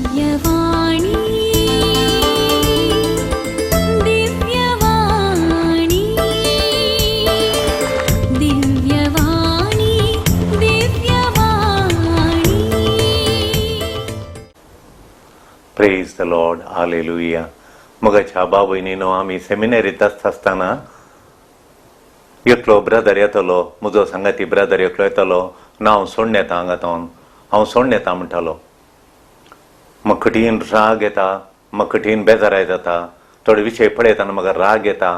दिव्यवाणी, दिव्यवाणी, दिव्यवाणी, दिव्यवाणी. प्रेज the Lord, hallelujah. मोगाच्या बाबयनीनो, आमी सेमिनरीत आसता आसतना एकलो ब्रदर येतलो, म्हजो सांगाती ब्रदर एकलो येतलो. ना, हांव सोडून येता हांगा तावन, हांव सोडून येता म्हणटालो. म्हाका कठीण राग येता, म्हाका कठीण बेजाराय जाता. थोडे विशय पळयतना म्हाका राग येता.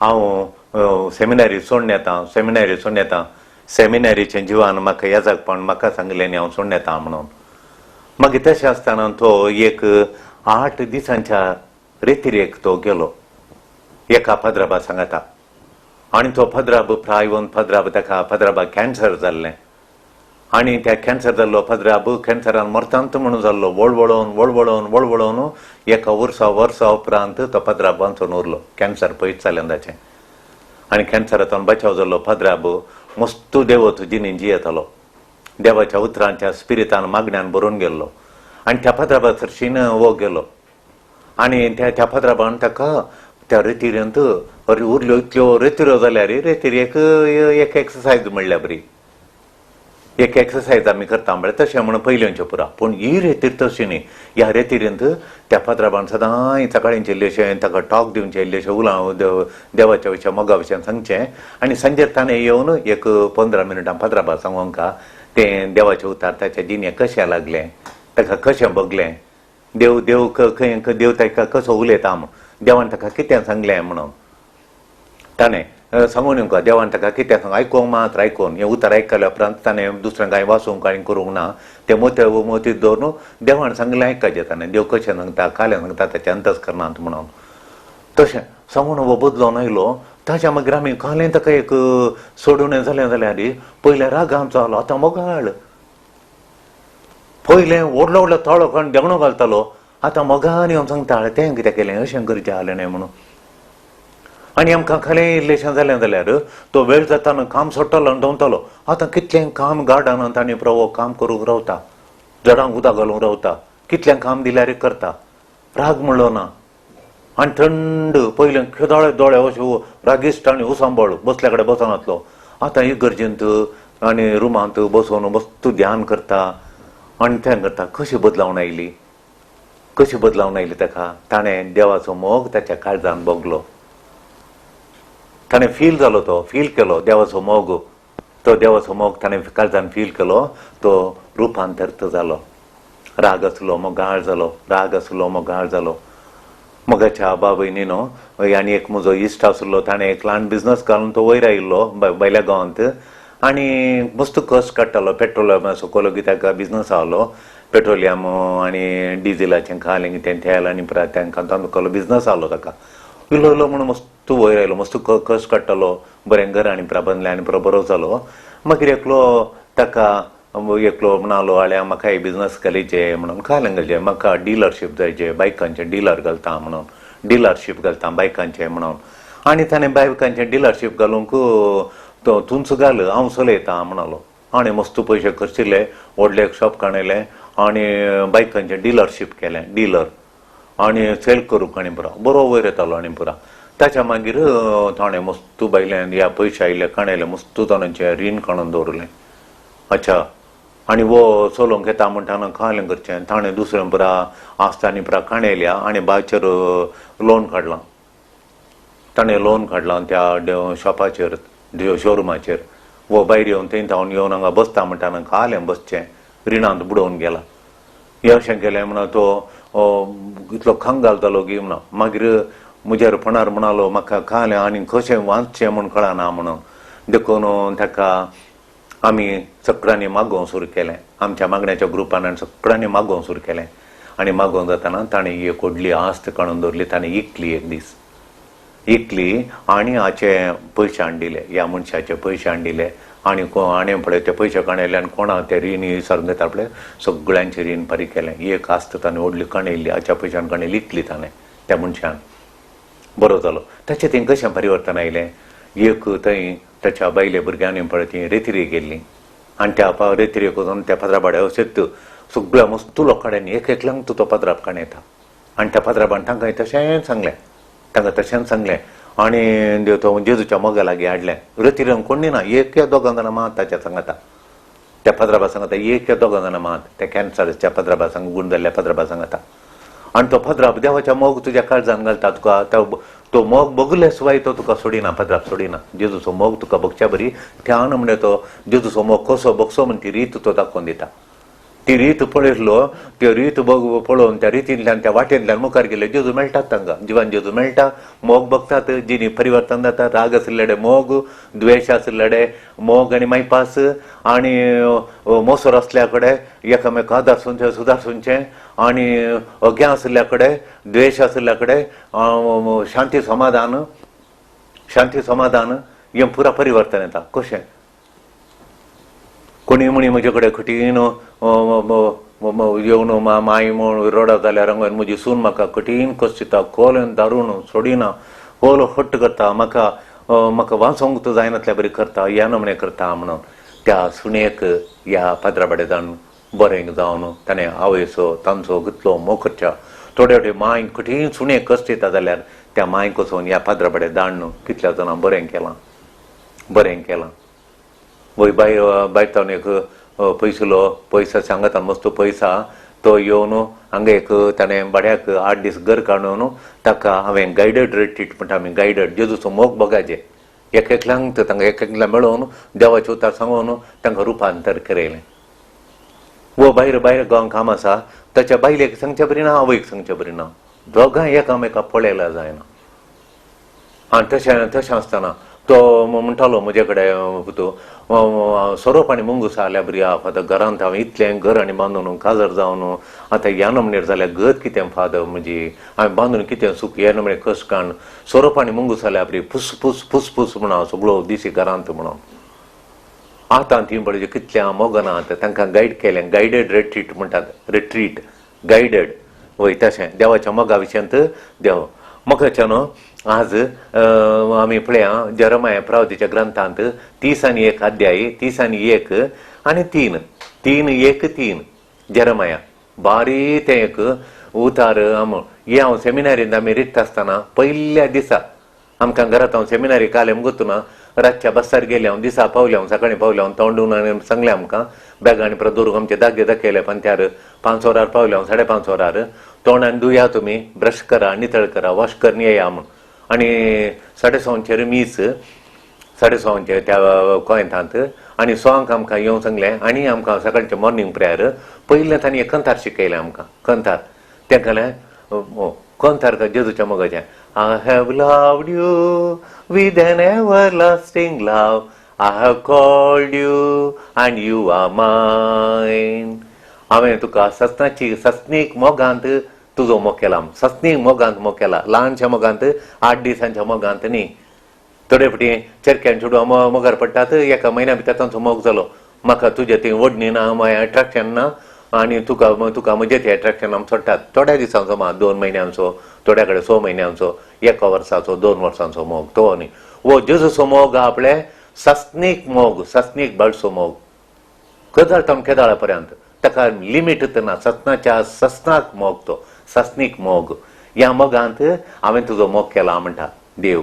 हांव सेमिनरी सोडून येता, सेमिनरी सोडून येता. सेमिनरीचें जिवान म्हाका येजाकपण म्हाका सांगलें आनी हांव सोडून येता म्हणून. मागीर तशें आसतना तो एक 8 दिसांच्या रेतिरेक तो गेलो एका पद्राबा सांगाता आनी तो पद्राब प्रायवन पद्राब, ताका पद्राबाक कॅन्सर जाल्लें. आनी त्या कॅन्सर जाल्लो पद्राब कॅन्सरान मरतांत म्हणून जाल्लो. वळवळोन वळवळोन वळवळोन एका वर्सा वर्सा उपरांत तो पद्राब वांचून उरलो. कॅन्सर पयस जालें ताचें आनी कॅन्सरांतून बचाव जाल्लो पद्राब मस्तू देवत जिणें जियेतालो. देवाच्या उतरांच्या स्पिरितान मागण्यान भरून गेल्लो. आनी त्या पद्राबा सरशीन हो गेलो आनी त्या त्या पद्राबान ताका त्या रेतिरेंत, अरे, उरल्यो इतल्यो रेतिरो जाल्यार रेतिरेक एक एक्सरसायज म्हणल्यार बरी एक एक्सरसायज आमी करता म्हळ्यार तशें म्हणून पयल्यांच्यो पुरा. पूण ही रेतीर तशी न्ही. ह्या रेतिरेंत त्या पद्राबान सदांय सकाळींचे इल्लेशें ताका टॉक दिवचें, इल्लेशें उलाव देवाच्या विशय मोगा विशयान सांगचें आनी सांजेर ताणें येवन एक 15 मिनटां पद्राबा सांगोंका तें देवाचें उतार ताच्या जिणेक कशें लागलें, ताका कशें भोगलें, देव देव खंय देव ताका कसो उलयता म्हूण, देवान ताका कितें सांगलें म्हणून. ताणें सांगून येवंक देवान ताका कितें सांग आयकूंक मात्र आयकून हें उतर आयकल्या उपरांत ताणें दुसरें कांय वाचूंक आनी करूंक ना. तें मोते मोतीत दवरून देवान सांगलें आयकाचें ताणें, देव कशें सांगता, कालें सांगता ताच्या अंतस्करणांत म्हणून. तशें सांगून हो बदलोन आयलो. ताच्या मागीर आमी कालें ताका एक सोडून जालें जाल्यार पयलें रागान जालो, आतां मोगाळ. पयलें व्हडलो व्हडलो ताळो काडून देगणो घालतालो, आतां मोगान येवन सांगता, तें कितें केलें, अशें करचें जालें न्हय म्हणून. आनी आमकां खालें इल्लेशें जालें जाल्यार तो वेळ जाताना काम सोडटालो आनी दवतालो. आतां कितलें काम गार्डनांत आनी प्रवो काम करूंक रावता, झाडांक उदक घालूंक रावता. कितलें काम दिल्यार करता, राग म्हणलो ना आनी थंड. पयलें खेदाळे दोळे अशे रागिश्ट आनी उसांबळ, बसल्या कडेन बसनातलो. आतां इगर्जेंत आनी रुमांत बसून मस्त ध्यान करता आनी तें करता. कशी बदलावण आयली, कशी बदलावण आयली ताका? ताणें देवाचो मोग ताच्या काळजान भोगलो, ताणें फील जालो, तो फील केलो देवाचो मोग. तो देवाचो मोग ताणें काळजान फील केलो, तो रुपांतर जालो. राग आसलो मोगाळ जालो, राग आसलो मोगाळ जालो. मोगाच्या बाबयनीनो, आनी एक म्हजो इश्ट आसलो. ताणें एक ल्हान बिजनस घालून तो वयर आयिल्लो भायल्या गांवांत आनी मस्त कश्ट काडटालो. पेट्रोल सकयल कित्याक बिजनस आहलो, पेट्रोलियम आनी डिझेलाचें खालें कितें तेल आनी परत तांकां तांकां बिजनस आहलो. ताका इल्लो इल्लो म्हणून मस्त वयर आयलो, मस्त कश्ट काडटालो. बरें घर आनी पुरा बांदलें आनी पुरो बरो जालो. मागीर एकलो ताका एकलो म्हणालो, आल्या, म्हाका बिजनस घालीचे म्हणून. खालें घालचें? म्हाका डिलरशीप जायचे, बायकांचें डिलर घालता म्हणून, डिलरशीप घालता बायकांचें म्हणून. आनी ताणें बायकांचें डिलरशीप घालूंक तो तूंच घाल, हांव चलयता म्हणालो. आनी मस्त पयशे खर्चिले, व्हडलें एक शॉप काडलें आनी बायकांचें डिलरशीप केलें, डिलर आनी सेल करूंक आनी पुरा बरो वयर येतालो. आनी पुरा ताच्या मागीर ताणें मस्त भायल्यान ह्या पयशे आयिल्ले काणयले, मस्त ताणें रीण काडून दवरलें. अच्छा, आनी वो चलोवंक येता म्हणटा, खालें करचें? ताणें दुसरें पुरा आसता आनी पुरा काणयल्या आनी बाचेर लोन काडलां. ताणें लोन काडलां त्या शॉपाचेर, शोरुमाचेर. वो भायर येवन थंय थावन येवन हांगा बसता म्हणटा, खालें बसचें? रिणांत बुडोवन गेला. हें अशें केलें म्हणून तो इतलो कंगाल जालो की म्हणून मागीर म्हजेर फोनार म्हणालो, म्हाका खालें आनी कशें वाचचें म्हूण कळना म्हणून. देखून ताका आमी सगळ्यांनी मागोवंक सुरू केलें. आमच्या मागण्याच्या ग्रुपान आनी सगळ्यांनी मागोवंक सुरू केलें आनी मागोवंक जाताना ताणें एक व्हडली आस्त काडून दवरली. ताणें इकली, एक दीस इकली आनी हाचे पयशे हाडिल्ले, ह्या मनशाचे पयशे हाडिल्ले आनी हाणें पळय ते पयशे काणयले आनी कोणा ते रीण विसरून घेता पळय, सगळ्यांचें रीण फारीक केलें. एक आस्त ताणें व्हडली काणयल्ली, हाच्या पयशान काणयली, इकली ताणें त्या मनशान. बरो जालो. ताचें थंय कशें परिवर्तन आयलें? एक थंय ताच्या बायले भुरग्यांनी पळय ती रेतिरी गेल्ली आनी त्या रेतिरेक वचून त्या फातरा बाड्यार अशेंच सगळ्या मस्तू लोकां कडेन एक एकल्यांक तूं तो पदराब काण येता. आनी त्या पदराबान तांकां तशेंच सांगलें, तांकां तशेंच सांगलें आनी तो जेजूच्या मोगा लागीं हाडलें. रतिरंग कोण ना, एक या दोगां जाणां मात ताच्या सांगाता, त्या पदराबा सांगता, एक या दोगां जाणां मात त्या कॅन्सराच्या पदराबा सांग, गूण जाल्ल्या पदराबा सांगता. आनी तो पदराब देवाच्या मोग तुज्या काळजान घालता तुका, तो मोग बगले शिवाय तो तुका सोडिना, पदराब सोडिना. जेजूचो मोग तुका बगच्या बरी त्यान म्हणजे तो जेजूचो मोग कसो बगसो म्हण ती रीत तो दाखोवन दिता. ती रीत पळयतलो, त्यो रीत बग पळोवन त्या रितींतल्यान त्या वाटेंतल्यान मुखार गेले जेजू मेळटात तांकां, जिवान जेजू मेळटा. मोग बगतात, जिणी परिवर्तन जाता. राग आशिल्ले मोग, द्वेश आशिल्ले मोग आनी मायपास, आनी मोसोर आसल्या कडेन एकामेका आदारसूनचें सुदारसूनचें, आनी अज्ञा आशिल्ल्या कडेन द्वेश आशिल्ल्या कडेन शांती समाधान, शांती समाधान, हें पुरा परिवर्तन येता. कशें कोणी म्हणी म्हजे कडेन कठीण येवन माय म्हूण रडत जाल्यार हांगा म्हजी सून म्हाका कठीण कश्ट दिता, कोल दारून सोडिना, कोल हट्ट करता, म्हाका म्हाका वाचोंक तो जायनातल्या बरी करता, ह्या नमणे करता म्हणून त्या सुनेक ह्या पाद्रा जावन बरें जावन ताणें आवयचो तांचो कितलो मोग करच्या. थोडे थोडे मांय कठीण सुनेक कश्ट दिता जाल्यार त्या मांयक वचून ह्या पाद्रा दाण्ण कितल्या जाणां बरें केलां, बरें केलां. वय बाय भायर तावन एक पयसुलो पयसो सांगता मस्त पयसा तो येवन हांगा एक ताणें भाड्याक 8 दीस घर काडून ताका हांवें गायडड रिट्रीट म्हणटा आमी, गायडड जेजूचो मोग बगाचे एक एकल्यांक तांकां एक एकल्यां मेळोवन देवाचें उतार सांगून तांकां रुपांतर करयलें. वो भायर भायर गांव काम आसा ताच्या बायलेक सांगचे बरी ना, आवयक सांगचे बरी ना, दोगांय एकामेका पळयल्या जायना. आनी तशें तशें आसतना तो म्हणटालो म्हजे कडेन, तूं सोरोप आनी मुंगूस आल्या बरी फादर घरांत, हांवें इतलें घर आनी बांदून काजर जावन आतां ह्या नमणेर जाल्यार गत कितें फादर म्हजी, हांवें बांदून कितें सूख, ह्या नमणे कस काण सोरोप आनी मुंगूस आल्या बरी फुस फुस फुस फुस म्हणून सगळो दिसी घरांत म्हणून. आतां ती पळय कितल्या मोगनात तांकां गायड केलें, गायडेड रिट्रीट म्हणटात, रिट्रीट गायडेड वय तशें देवाच्या मोगा विशयांत देव मोगाच्या न्हू. आज आमी पळया जेरमाया प्रावतीच्या ग्रंथांत 31 अध्याय, 31 आनी 3, 3 1 3 जेरमाया बारी तें एक उतार. हे हांव सेमिनारींत आमी रिक्त आसतना पयल्या दिसा आमकां घरांत हांव सेमिनारी कालें गोतना रातच्या बसार गेले हांव, दिसा पावले हांव, सकाळीं पावले हांव, तोंडून आनी सांगलें आमकां बॅगां आनी परत दवरूंक आमचे दागे दाखयले पंत्यार. 5 वरार पावले हांव, 5:30 वरार तोंडान धुया तुमी, ब्रश करा, नितळ करा, वॉश करून येया म्हूण. आनी 6:30 मीस, 6:30 त्या कोयंतांत आनी 100 आमकां येवन सांगलें. आनी आमकां सकाळचें मॉर्निंग प्रेयर पयलें तांणी एक कंतार शिकयलें आमकां, कंतार तें कहलें कंतार जेजूच्या मोगाचें, I have loved you with an everlasting love, I have called you and you are mine. हांवें तुका ससनाची ससनीक मोगांत तुजो मोग केला, ससनीक मोगांत मोग केला, ल्हानशा मोगांत, 8 दिसांच्या मोगांत न्ही. थोडे फावटी चरक्यान चेडवां मोगार पडटात, एका म्हयन्या भितर तांचो मोग जालो, म्हाका तुजें थंय ओडणी ना, मागीर एट्रेक्शन ना, आनी तुका तुका म्हजें तें एट्रेक्शन आमी सोडटात. थोड्या दिसांचो मा, 2 म्हयन्यांचो, थोड्या कडेन 6 म्हयन्यांचो, 1 वर्साचो, 2 वर्सांचो मोग तो न्ही. वो जेजूचो मोग आपले सस्नीक मोग, सस्नीक बाळसो मोग केदाळ तावन केदाळा पर्यंत ताका लिमीट ना, ससनाच्या ससनाक मोग तो सस्नीक मोग. ह्या मोगांत हांवें तुजो मोग केला म्हणटा देव.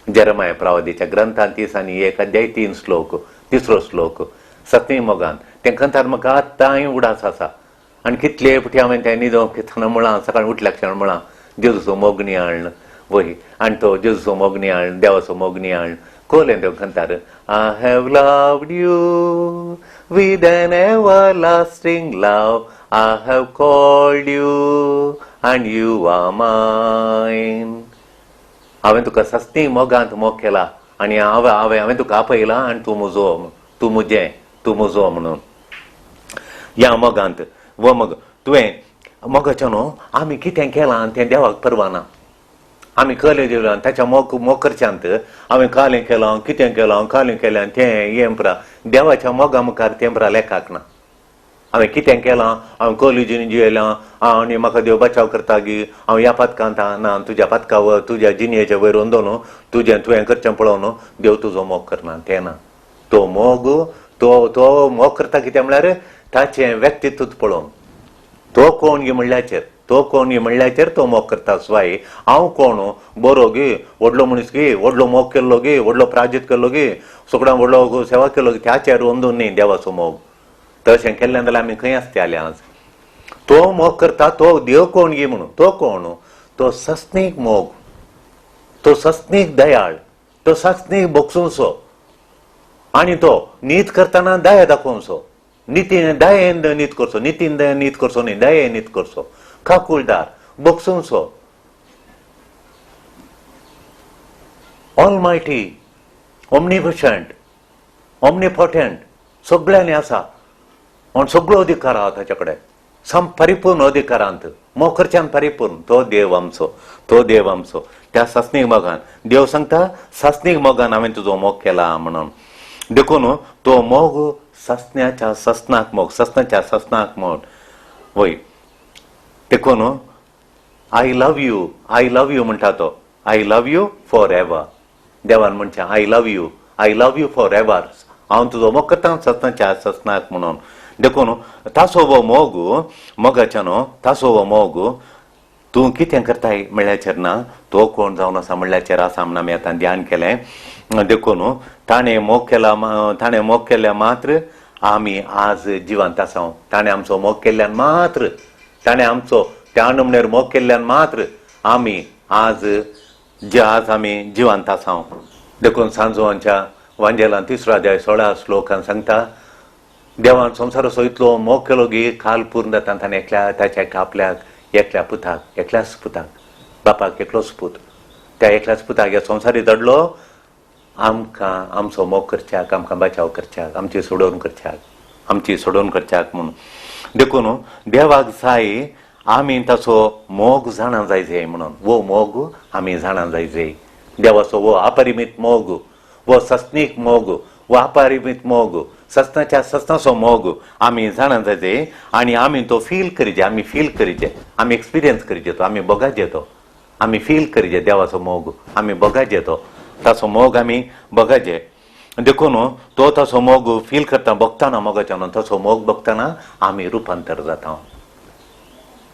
जेरमाय प्रावदीच्या ग्रंथांत 31 अध्याय 3 श्लोक, तिसरो श्लोक, सस्नीक मोगांत तें कंतार म्हाका आतांय उडास आसा. आनी कितले फावटी हांवें तें न्हिदोंक घेतना म्हळां, सकाळीं उठल्या क्षण म्हळां, जेजूचो मोग नियाळ वय, आनी तो जेजूचो मोग नियाळ, देवाचो मोग नियाळ कोलें तें कंतार, I have loved you with an everlasting love, I have called you and you are mine. हांवें तुका सस्ती मोगांत मोग केला आनी हांवें हांवें हांवें तुका आपयला आनी तूं म्हजो, तूं म्हजें, तूं म्हजो म्हणून. ह्या मोगांत वो मोग तुवें मोगाचें न्हू आमी कितें केलां तें देवाक परवा ना. आमी कलें दिलां ताच्या मोग मोग करच्यांत हांवें कालें केलां, कितें केलां, कालें केलें तें हें पुरा देवाच्या मोगा मुखार तें पुरा लेखाक ना. हांवें कितें केलां, हांवें कॉलेजीन जियेलां आनी म्हाका देव बचाव करता गी, हांव ह्या पातकांत ना, तुज्या पातका तुज्या जिणयेच्या वयर अंदोन तुजें तुवें करचें पळोवन देव तुजो मोग करना तें ना. तो मोग तो तो मोग करता कितें म्हळ्यार ताचें व्यक्तित्व पळोवन. तो कोण गी म्हणल्याचेर, तो कोण गी म्हणल्याचेर तो मोग करता स्वाय. हांव कोण बरो गी, व्हडलो मनीस गी, व्हडलो मोग केल्लो गी, व्हडलो प्राजीत केल्लो गी, सगळ्यां व्हडलो सेवा केल्लो गी, त्याचेर अंदून न्ही देवाचो मोग. तशें केल्लें जाल्यार आमी खंय आसताले आज? तो मोग करता तो देव कोण गी म्हणून, तो कोण? तो सस्नीक मोग, तो सस्नीक दयाळ, तो सस्नीक बोगसूंसो आनी तो नीत करतना दया दाखोवचो. नितीन दयेन नीत करचो, नितीन दयेन नीत करचो न्ही, दयेन नीत करचो, काकुळदार, बोगसूंसो, ऑलमायटी, ओमनीपशंट, ओमनीपोटंट, सगळ्यांनी आसा आनी सगळो अधिकार आहा ताच्या कडेन, सम परिपूर्ण अधिकारांत मोग करच्यान परिपूर्ण तो देव आमचो, तो देव आमचो. त्या सासणीक मोगान देव सांगता, सासणीक मोगान हांवें तुजो मोग केला म्हणून. देखून तो मोग सासण्याच्या ससनाक मोग, ससनाच्या ससनाक मोग. वय देखून I love you, I love you म्हणटा तो, I love you for ever. देवान म्हणचें I love you, I love you for ever, हांव तुजो मोग करता ससनाच्या ससनाक म्हणून. देखून तासो हो मोग, मोगाच्या न्हू, तासो हो मोग तूं कितें करताय म्हणल्याचेर ना, तो कोण जावन आसा म्हणल्याचेर आसा म्हण आमी आतां ध्यान केलें. देखून ताणें मोग केला, ताणें मोग केल्या मात्र आमी आज जिवंत आसा. ताणें आमचो मोग केल्ल्यान मात्र, ताणें आमचो त्या नमणेर मोग केल्ल्यान मात्र आमी आज जे आज आमी जिवंत आसा. देखून सांजवांच्या वांजेलान 3रो अध्याय 16 श्लोकान सांगता, देवान संवसाराचो इतलो मोग केलो गी काल पूर्ण जाता ताणें एकल्या ताच्या आपल्याक एकल्या पुताक, एकल्याच पुताक, बापाक एकलोच पूत, त्या एकल्याच पुताक ह्या संवसारी धाडलो आमकां आमचो मोग करच्याक, आमकां बचाव करच्याक, आमची सोडोवन करच्याक, आमची सोडोवन करच्याक म्हणून. देखून देवाक जाय आमी ताचो मोग जाणा जाय जाय म्हणून, वो मोग आमी जाणा जाय जाय. देवाचो वो अपरिमीत मोग, वो सस्नीक मोग, वो अपरिमीत मोग, ससनाच्या ससनाचो मोग आमी जाणा जाय जाय आनी आमी तो फील करीजे, आमी फील करीजे, आमी एक्सपिरियन्स करीजे तो, आमी बोगाजे तो, आमी फील करीजे देवाचो मोग, आमी बोगाजे तो, ताचो मोग आमी बोगाजे. देखून तो ताचो मोग फील करता, बघताना मोगाच्यान ताचो मोग बघताना आमी रुपांतर जाता.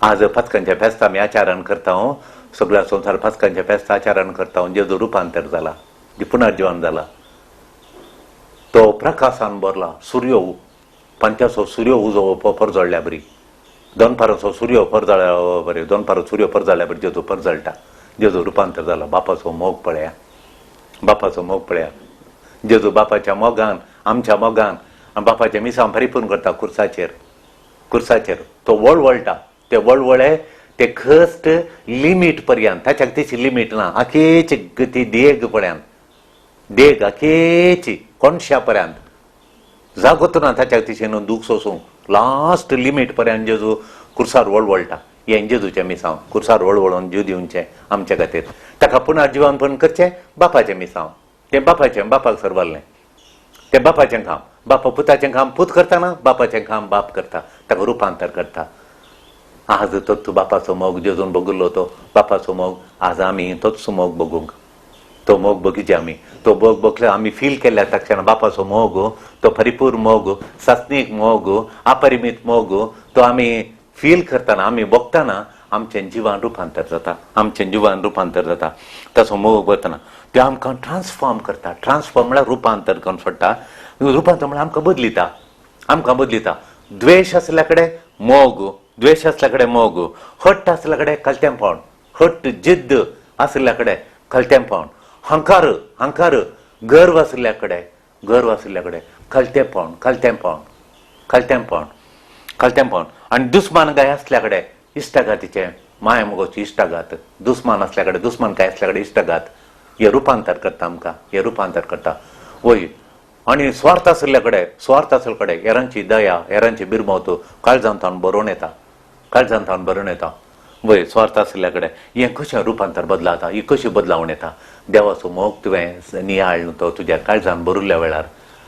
आज पातकांच्या फेस्ता आमी आचरण करता, सगळ्या संवसार पातकांच्या फेस्ता आचरण करता. जेजू रुपांतर जाला, पुनर्जीवन जाला, तो प्रकाशान भरला, सूर्य पंत्याचो सूर्य उजो परजळ्ळ्या बरी, दनपाराचो सूर्य परजळ्ळ्या बरी, दनपारो सूर्य परजळ्ळ्या बरी जेजू परजळटा, जेजू रुपांतर जाला. बापाचो मोग पळया, बापाचो मोग पळया. जेजू बापाच्या मोगान, आमच्या मोगान, बापाच्या मिसां परिपूर्ण करता कुर्साचेर, कुर्साचेर तो वळवळटा, ते वळवळे ते खस्ट लिमीट पर्यंत, ताच्या तिची लिमीट ना, आखेची ती देग पर्यंत, देग आखेची कोणश्या पर्यंत जागोत ना ताच्या तिशेन दूख सोसूं, लास्ट लिमीट पर्यंत जेजू कुर्सार वळवळटा. हें जेजूचें मिसांव, कुर्सार वळवळून जीव दिवचें आमच्या खातीर, ताका पुनर्जीवन करचें बापाचें मिसांव, तें बापाचें, बापाक सरवल्लें तें बापाचें काम. बापा पुताचें काम पूत करता ना, बापाचें काम बाप करता, ताका रुपांतर करता. आज तोच बापाचो मोग जेजून बगुल्लो तो बापाचो मोग आज आमी तोच मोग बगूंक, तो मोग बगीचे आमी, तो मोग बगले आमी फील केल्या तक्षण बापाचो मोग, तो परिपूर्ण मोग, सासणीक मोग, अपरिमीत मोग, तो आमी फील करतना, आमी बगतना आमचें जिवान रुपांतर जाता, आमचें जिवान रुपांतर जाता. ताचो मोग बगतना ते आमकां ट्रान्सफॉर्म करता. ट्रान्सफॉर्म म्हळ्यार रुपांतर करून सोडटा, रुपांतर म्हळ्यार आमकां बदलिता, आमकां बदलिता. द्वेश आसल्या कडेन मोग, द्वेश आसल्या कडेन मोग, हट्ट आसल्या कडेन कलतेंपण, हट्ट जिद्द आशिल्ल्या कडेन कलतेंपण, हंकार, हंकार, गर्व आशिल्ल्या कडेन, गर्व आशिल्ल्या कडेन कलतेंपण, कलतेंपण, कलतेंपण, कलतेंपण. आनी दुस्मान काय आसल्या कडेन इश्टागातीचें, माया मोगाची इश्टागात, दुस्मान आसल्या कडेन, दुस्मान काय आसल्या कडेन इश्टागात, हे रुपांतर करता आमकां, हे रुपांतर करता. वय आनी स्वार्थ आशिल्ल्या कडेन, स्वार्थ आशिल्ल्या कडेन हेरांची दया, हेरांची बिरमोत काळजांत तावन बरोवन येता, काळजांत तावन बरोवन येता. वय स्वार्थ आशिल्ल्या कडेन हें कशें रुपांतर बदलाता, ही कशी बदलावण येता. देवाचो मोग तुवें नियाळ तो तुज्या काळजान भरिल्ल्या वेळार,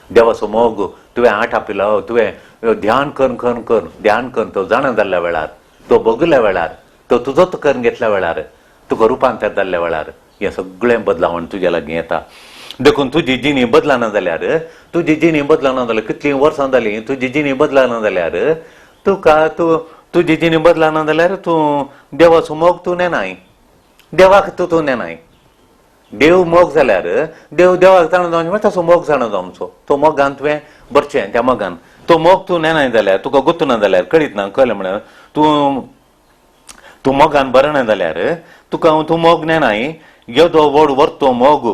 देवाचो मोग तुवें आटापिलो, तुवें ध्यान करून करून करून ध्यान करून तो जाणा जाल्ल्या वेळार, तो बगल्या वेळार, तो तुजोच करून घेतल्या वेळार, तुका रुपांतर जाल्ल्या वेळार हें सगळें बदलावण तुज्या लागीं येता. देखून तुजी जिणी बदलना जाल्यार, तुजी जिणी बदलना जाल्यार, कितलीं वर्सां जालीं तुजी जिणी बदलना जाल्यार, तुका तूं तुजी जिणी बदलना जाल्यार तूं देवाचो मोग तूं नेनाय, देवाक तूं तूं नेनाय. देव मोग जाल्यार देव देवाक जाणा जावचें म्हळ्यार ताचो मोग जाणा जावचो. तो मोगान तुवें भरचें, त्या मोगान तो मोग तूं नेनाय जाल्यार तुका गोत्तू ना जाल्यार कळीत ना, कळ्ळें म्हळ्यार तूं तूं मोगान बरना जाल्यार तुका तूं मोग नेनाय. येदो व्हड व्हरतो मोग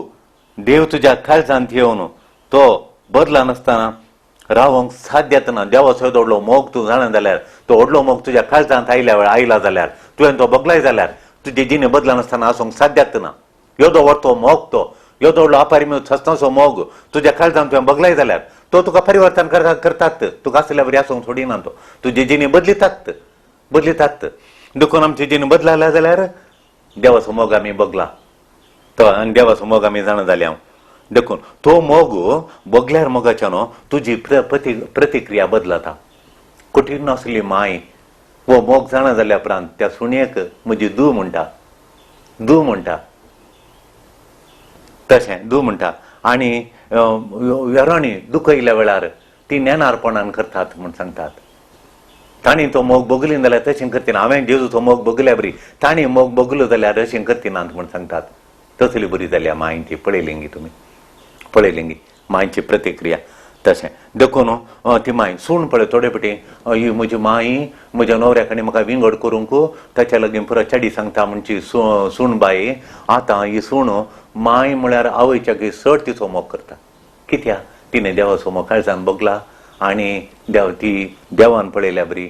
देव तुज्या काळजांत येवन तो बदला नासतना रावंक साध्य ना. देवाचो येदो व्हडलो मोग तूं जाणा जाल्यार, तो व्हडलो मोग तुज्या काळजांत आयल्या वेळार आयला जाल्यार, तुवें तो बगलाय जाल्यार तुजी जिणे बदला नासतना आसूंक साध्यात ना. येदो व्हडतो मोग तो, येदो व्हडलो अपारिमीत सस्नाचो मोग तुज्या काळजांत तुवें बगलाय जाल्यार तो तुका परिवर्तन करतात, तुका आसल्या बरी आसूंक सोडिना तो, तुजी जिणी बदलितात बदलितात. देखून आमची जिणी बदलाल्या जाल्यार देवाचो मोग आमी बगला तो, आनी देवाचो मोग आमी जाणा जाले हांव. देखून तो मोग बगल्यार मोगाच्या न्हू तुजी प्रतिक्रिया बदलता. कठीण आसली माय हो मोग जाणा जाल्या उपरांत त्या सुणयेक म्हजी दू म्हणटा, दू म्हणटा, तशें दू म्हणटा. आनी वेरांनी दुखयल्या वेळार ती नेणारपणान करतात म्हूण सांगतात. तांणी तो मोग बगली जाल्यार तशें करतना, हांवें जेजूचो मोग बगल्या बरी तांणी मोग बगलो जाल्यार अशें करतिनात म्हूण सांगतात. तसली बरी जाल्या मांय ती, पळयली तुमी, पळयली मांयची प्रतिक्रिया तशें. देखून ती मांय सूण पळय थोडे फावटी ही म्हजी माई म्हज्या न्हवऱ्या कडेन म्हाका विंगड करूंक ताच्या लागीं पुरो चेडी सांगता म्हणची सूण बाई. आतां ही सूण माय म्हळ्यार आवयच्या चड तिचो मोग करता. कित्याक? तिणें देवाचो मोग काळजान बगला आनी देव ती देवान पळयल्या बरी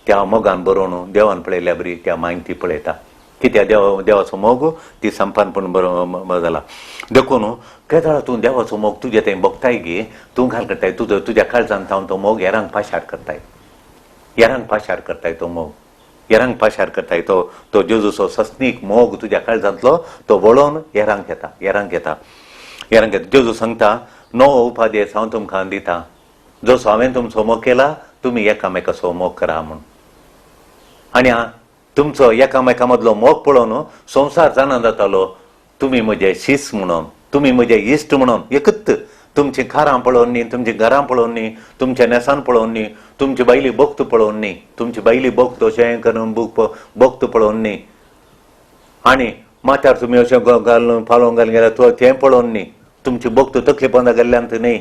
त्या मोगान बरोवन देवान पळयल्या बरी त्या मांयक ती पळयता. कित्याक? देव देवाचो मोग ती संपानपण बरो जाला. देखून केदळा तूं देवाचो मोग तुजे थंय बगताय गी, तूं घाल करताय तुजो तुज्या काळजान थावन तो मोग हेरांक पाशार करताय, हेरांक पाशार करताय, तो मोग हेरांक पाशार करताय. तो तो जेजूचो सस्नीक मोग तुज्या काळजांतलो तो वळोवन हेरांक येता, हेरांक येता, हेरांक येता. जेजू सांगता नवो उपादेश हांव तुमकां दिता, जसो हांवें तुमचो मोग केला तुमी एकामेकाचो मोग करा म्हूण. आनी तुमचो एकामेका मदलो मोग पळोवन संवसार जाणा जातालो तुमी म्हजे शीस म्हणून, तुमी म्हजे इश्ट म्हणून. एकूच तुमचीं कारां पळोवन न्ही, तुमचीं घरां पळोवन न्ही, तुमच्या न्हेसान पळोवन न्ही, तुमची बायली भक्त पळोवन न्ही, तुमची बायली भक्त अशें करून भक्त पळोवन न्ही, आनी माथ्यार तुमी अशें घालून पालोवंक घालून गेल्यार तो तें पळोवन न्ही, तुमची भक्त तकली पोंदा गेल्ल्यान न्ही,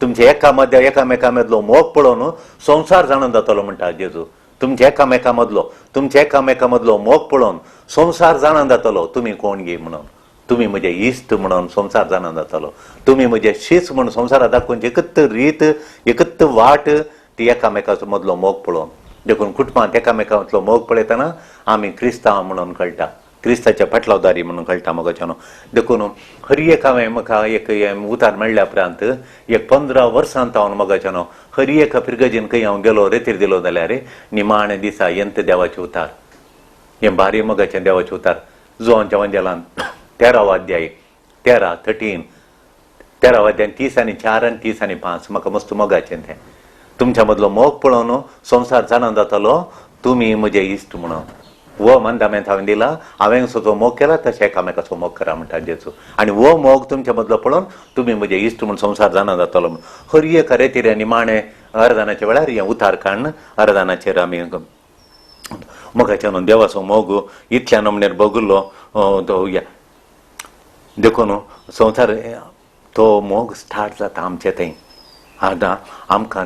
तुमचे एकामध्या एकामेका मदलो मोग पळोवन संवसार जाणून जातलो म्हणटा जेजू. तुमच्या एकामेका मदलो, तुमच्या एकामेका मदलो मोग पळोवन संवसार जाणा जातलो तुमी कोण गे म्हणून, तुमी म्हजे इश्ट म्हणून संवसार जाणा जातलो, तुमी म्हजे शीस म्हणून संवसाराक दाखोवची एकच रीत एकच वाट ती एकामेकाचो मदलो मोग पळोवन. देखून कुटुंबांत एकामेकांतलो मोग पळयतना आमी क्रिस्तांव म्हणून कळटा, क्रिस्ताच्या फाटलावदारी म्हणून कळटा मोगाच्यानो. देखून हर एक हांवें म्हाका एक उतार मेळ्ळ्या उपरांत एक 15 वर्सां हांव मोगाच्यानो हर एका फिरगजीन खंय हांव गेलो रेतीर दिलो जाल्यार निमाणे दिसा यंत देवाचें उतार, हें भारी मोगाचें देवाचें उतार जुवांच्या वंजेलान 13 अध्याय 13 13 13 अध्याय 30 आनी 4 आनी 30 आनी 5 म्हाका मस्त मोगाचें तें. तुमच्या मदलो मोग पळोवन संवसार जाणा जातलो तुमी म्हजे इश्ट म्हणून. वो मंदामेंत हांवें दिला, हांवें सो मोग केला तशें एकामेकाचो मोग करा म्हणटा जेजू. आनी वो मोग तुमच्या मदलो पळोवन तुमी म्हजे इश्ट म्हूण संवसार जाणा जातलो म्हूण. हर एक रेतीर निमाणे अर्दानाच्या वेळार हें उतार काडून अर्दानाचेर आमी मोगाच्या न्हू देवाचो मोग इतल्या नमणेर बगुल्लो तो. देखून संवसार तो मोग स्टार्ट जाता आमचे थंय. आतां आमकां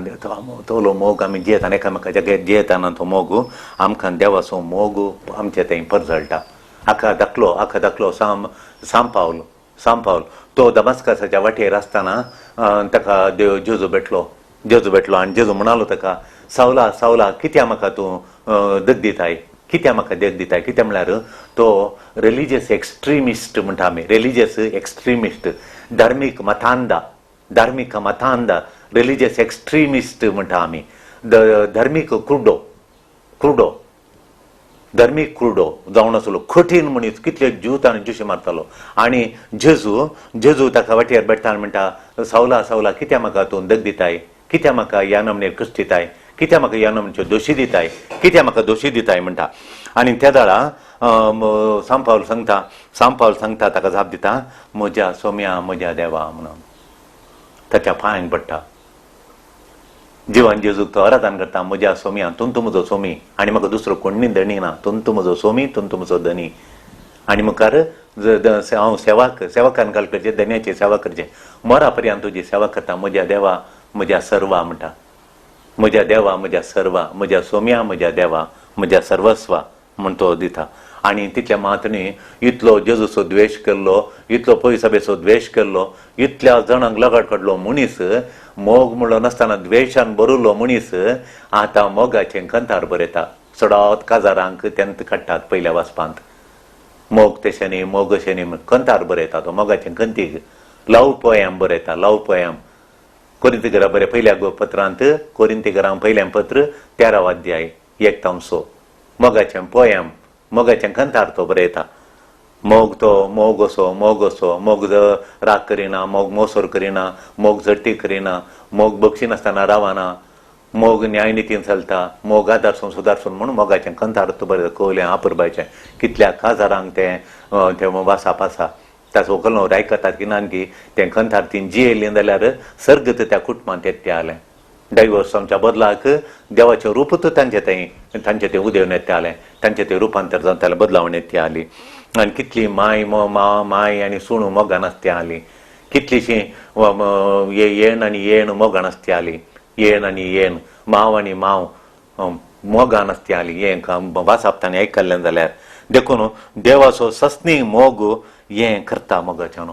तोलो मोग आमी जियेतना एकामेकाच्या जियेतना तो मोग आमकां देवाचो मोग आमचे थंय परजळटा. आका धाकलो, आका धाकलो साम पावल, साम पावल तो दमास्कसाच्या वाटेर आसतना ताका देव जेजू भेटलो, जेजू भेटलो आनी जेजू म्हणालो ताका, सावला सावला कित्या म्हाका तूं दग दिताय, कित्या म्हाका देख दिताय. कित्या म्हळ्यार तो रिलिजियस एक्स्ट्रिमिस्ट म्हणटा आमी, रिलिजियस एक्स्ट्रिमिस्ट, धार्मीक मतांदा, धार्मीक मतांदा, रिलिजियस एक्स्ट्रिमिस्ट म्हणटा आमी, धार्मीक कुर्डो, कुर्डो, धार्मीक कुर्डो जावन आसलो, कठीण मनीस, कितले जूत आनी जुशी मारतालो. आनी जेजू जेजू ताका वाटेर भेटता आनी म्हणटा, सावला सावला कित्या म्हाका तूं दग दिताय, कित्या म्हाका ह्या नमणेर कश्ट दिताय, कित्या म्हाका ह्या नमणेच्यो दोशी दिताय, कित्या म्हाका दोशी दिताय म्हणटा. आनी त्या दाळा सांपावल सांगता, सांपावल सांगता ताका जाप दिता, म्हज्या सोम्या म्हज्या देवा म्हणून ताच्या पांयांक पडटा. जिवान जेजूक तो आराधन करता, म्हज्या सोमया तूं तूं म्हजो सोमी आनी म्हाका दुसरो कोण धणी ना, तूं तूं म्हजो सोमी, तूं तूं म्हजो धनी. आनी मुखार हांव सेवाक सेवकान काल करचें, धन्याची सेवा करचें, मरा पर्यंत तुजी सेवा करता म्हज्या देवा म्हज्या सर्वा म्हणटा, म्हज्या देवा म्हज्या सर्वा, म्हज्या सोम्या म्हज्या देवा म्हज्या सर्वस्वा म्हण तो दिता. आनी तितल्या मात न्ही, इतलो जेजूचो द्वेश केल्लो, इतलो पयसबेचो द्वेश केल्लो, इतल्या जाणांक लगाड काडलो मनीस, मोग म्हणलो नासतना द्वेशान भरिल्लो मनीस आतां मोगाचें कंतार बरयता. चडावत काजारांक तेंत काडटात पयल्या वाचपांत, मोग तशें न्ही मोग अशें न्ही कंतार बरयता तो, मोगाचें कंतीक लव पोयम बरयता, लव पोयम. कोरिंतीकरां बरें पयल्या पत्रांत, कोरिंतीकरां पयलें पत्र 13 अध्याय 1 ते 6, मोगाचें पोयम, मोगाचें कंतार तो बरयता. मोग तो मोग असो, मोग असो, मोग राग करिना, मोग मोसोर करिना, मोग झडटी करिना, मोग बक्षिनासतना रावना, मोग न्यायनितीन चलता, मोग आदारसून सुदारसून म्हणून मोगाचें कंतार तो बरयता. कवलें आपुरबायचें कितल्या काजारांक तें तें वासाप आसा, ताचो व्हंकल न्हवरो आयकतात की ना की तें कंतार ती जियेलीं जाल्यार सर्गत त्या कुटुंबांत येता आलें. डायवर्स आमच्या बदलाक देवाचें रूपच तांचे थंय तांचे तें उदेवन येता आलें, तांचें तें रुपांतर जातालें, बदलावण येता आली. आनी कितली माय माय आनी सूण मोगान आसता आली, कितलीशीं येण आनी येण मोगान आसता आली, येण आनी येण, माव आनी माव मोगान आसता आली. हें वाचप ताणें आयकल्लें जाल्यार देखून देवाचो सस्नी मोग हें करता मोगाच्यान.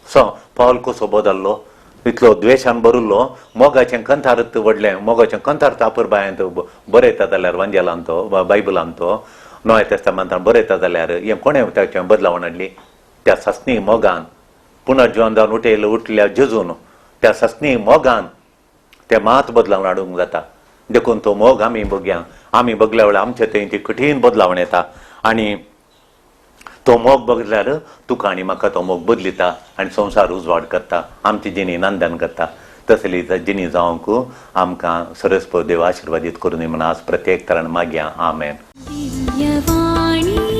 सो पावल कसो बदल्लो, इतलो द्वेशान भरिल्लो मोगाचें कंतारत व्हडलें, मोगाचें कंतार आपुरबायेंत बरयता जाल्यार वांजेलान तो बायबलान तो नव्या तेस्तामेंतान बरयता जाल्यार हें कोणें ताचें बदलावण हाडली? त्या सासणी मोगान पुनर्जिवन जावन उठयले उठल्या जेजून त्या सासणी मोगान तें मात बदलावण हाडूंक जाता. देखून तो मोग आमी बघया, आमी बगल्या वेळार आमचे थंय ती कठीण बदलावण येता आनी तो मोग बगल्यार तुका आनी म्हाका तो मोग बदलिता आनी संवसार उजवाड करता, आमची जिणी नंदन करता. तसली जिणी जावंक आमकां सरस्पत देव आशिर्वादीत करूं म्हूण आज प्रत्येक तरान मागया. आमेन. दिव्यवाणी.